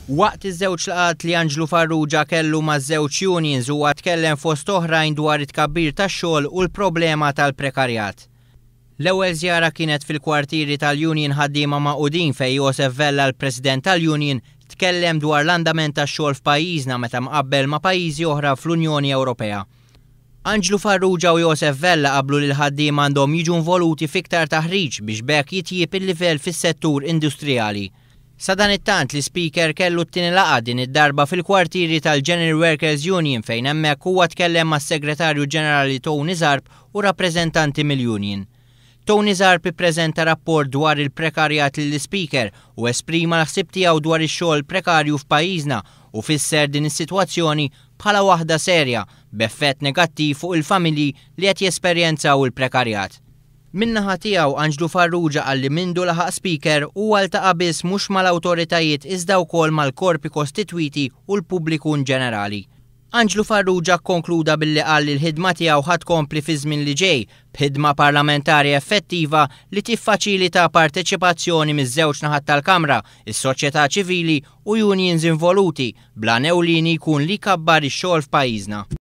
Waqt iż-żewġ laqgħat li Anġlu Farrugia kellu maż-żewġ unions huwa tkellem fost oħrajn dwar it-tkabbir tax-xogħol u l-problema tal-prekarjat. L-ewwel żjara kienet fil-kwartieri tal-Union Ħaddiema Magħqudin fejn Josef Vella l-President tal-Union tkellem dwar l-andament tax-xogħol f'pajjiżna meta mqabbel ma' pajjiżi oħra fl-Unjoni Ewropea. Anġlu Farrugia u Josef Vella qablu li l-ħaddiema għandhom jiġu involuti f'iktar taħriġ biex b'hekk jitjieb il-livell fis-settur industrijali. Sadanittant, l-Ispeaker kellu t-tieni laqgħa din id-darba fil-kwartieri tal-General Workers Union fejn hemmhekk huwa tkellem mas-Segretarju Ġenerali Tony Zarb u rappreżentanti mill-union. Tony Zarb ippreżenta rapport dwar il-prekarjat lill-Ispeaker u esprima l-ħsieb tiegħu dwar ix-xogħol prekarju f'pajjiżna u fisser din is-sitwazzjoni bħala waħda serja b'effett negattiv fuq il-familji li qed jesperjenzaw il-prekarjat. Min-naħa tiegħu, Anġlu Farrugia qal li mindu laħaq Speaker huwa ltaqa' biss mhux mal-awtoritajiet iżda wkoll mal-korpi kostitwiti u l-pubbliku inġenerali. Anġlu Farrugia kkonkluda billi qal li l-ħidma tiegħu ħa tkompli fiż-żmien li ġej b'ħidma parlamentari effettiva li tiffaċilita parteċipazzjoni miż-żewġ naħat tal-Kamra, is-soċjetà ċivili u unions involuti bl-għan ewlieni jkun li jkabbar ix-xogħol f'pajjiżna.